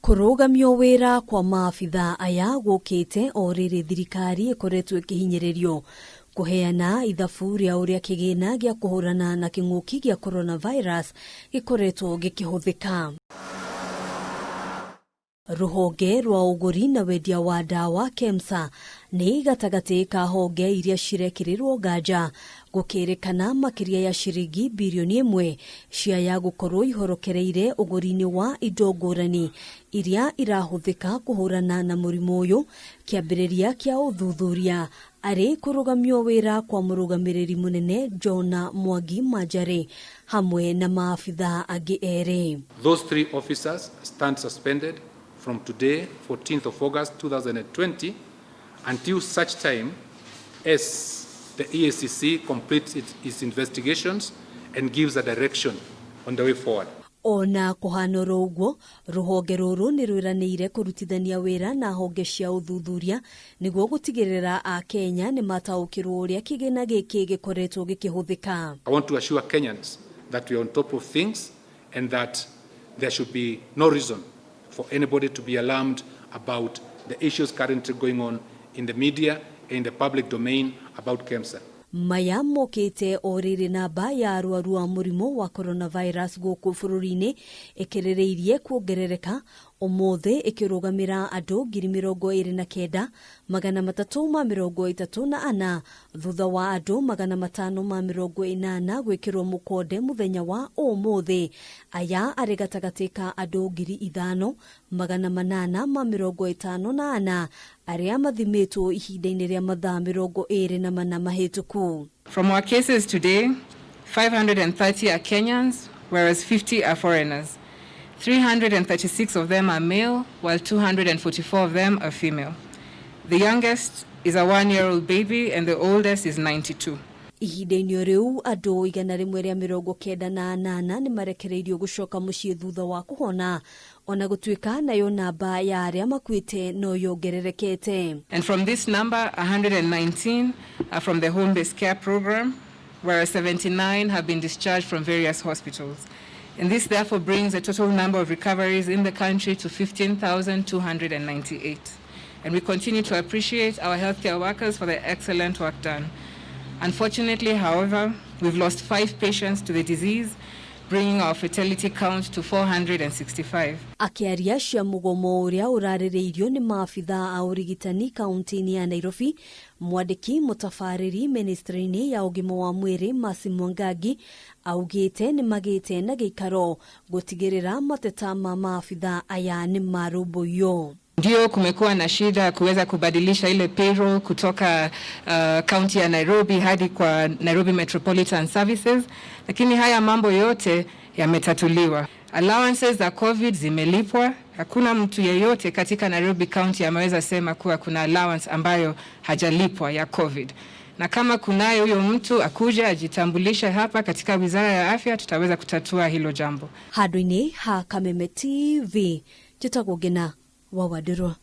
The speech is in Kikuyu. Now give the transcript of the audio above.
Kũrũgamio wĩra kwa maabithaa aya gũkĩte o rĩrĩ thirikari ĩkoretwo ĩkĩhinyĩrĩrio kũheana ithabu rĩa ũrĩa kĩgĩna gĩa kũhũrana na kĩng'ũki gĩa coronavirus gĩkoretwo gĩkĩhũthĩka. Rũhonge rwa ũgũri na wendia wa ndawa KEMSA nĩ gatagatĩ ka honge iria cirekĩrĩrwo nganja gũkĩrĩkana makĩria ya ciringi birioni 1 ciaya gũkorwo ihorokereire ũgũri-inĩ wa indo ngũrani iria irahũthĩka kũhũrana na mũrimũ ũyũ. Kĩambĩrĩria kĩa ũthuthuria arĩ kũrũgamio wĩra kwa mũrũgamĩrĩri mũnene Jona Mwangi Manjari hamwe na maabithaa angĩ erĩ. Those three officers stand suspended from today, 14th of August 2020, until such time as the EACC completes its investigations and gives a direction on the way forward. Ona kũhana oro ũguo, rũhonge rũrũ nĩ rwĩranĩire kũrutithania wĩra na honge cia ũthuthuria nĩguo gũtigĩrĩra Akenya nĩ mataũkĩrwo ũrĩa kĩgĩna gĩkĩ gĩkoretwo gĩkĩhũthĩka. I want to assure Kenyans that we are on top of things and that there should be no reason for anybody to be alarmed about the issues currently going on in the media and in the public domain about KEMSA. Maya mokĩte o rĩrĩ namba ya arwaru a mũrimũ wa coronavirus gũkũ bũrũri-inĩ ĩkĩrĩrĩirie kuongerereka, ũmũthĩ ĩkĩrũgamĩra andũ 29,334, thutha wa andũ 580 gwĩkĩrwo mũkonde mũthenya wa ũmũthĩ. Aya arĩ gatagatĩ ka andũ 5854 arĩa mathimĩtwo ihinda-inĩ rĩa mathaa 24 mahĩtũku. From our cases today, 530 are Kenyans, whereas 50 are foreigners. 336 of them are male, while 244 of them are female. The youngest is a 1-year-old baby and the oldest is 92. Ihinda-inĩ rĩu, andũ 198 nĩ marekereirio gũcoka mũciĩ thutha wa kũhona, ona gũtuĩka nayo namba ya arĩa makuĩte no yongererekete. And from this number, 119 are from the home-based care program, whereas 79 have been discharged from various hospitals. And this therefore brings the total number of recoveries in the country to 15,298. And we continue to appreciate our healthcare workers for their excellent work done. Unfortunately, however, we've lost 5 patients to the disease, bringing our fatality count to 465. Akĩaria cia mũgomo ũrĩa ũrarĩrĩirio nĩ maabithaa a ũrigitani kaunti-inĩ ya Nairobi, mwandĩki mũtabarĩri ministry-inĩ ya ũgima wa mwĩrĩ Mercy Mwangangi augĩte nĩ magĩte na gĩikaro gũtigĩrĩra mateta ma maabithaa aya nĩ marũmbũiyo. Ndio kumekuwa na shida ya kuweza kubadilisha ile payroll kutoka kaunti ya Nairobi hadi kwa Nairobi Metropolitan Services, lakini haya mambo yote yametatuliwa. Allowances za COVID zimelipwa. Hakuna mtu yeyote katika Nairobi County ameweza sema kuwa kuna allowance ambayo hajalipwa ya COVID. Na kama kunaye huyo mtu, akuje ajitambulishe hapa katika Wizara ya Afya, tutaweza kutatua hilo jambo. Handũ-inĩ ha Kameme TV, njĩtagwo Ngina wa Wandirwa.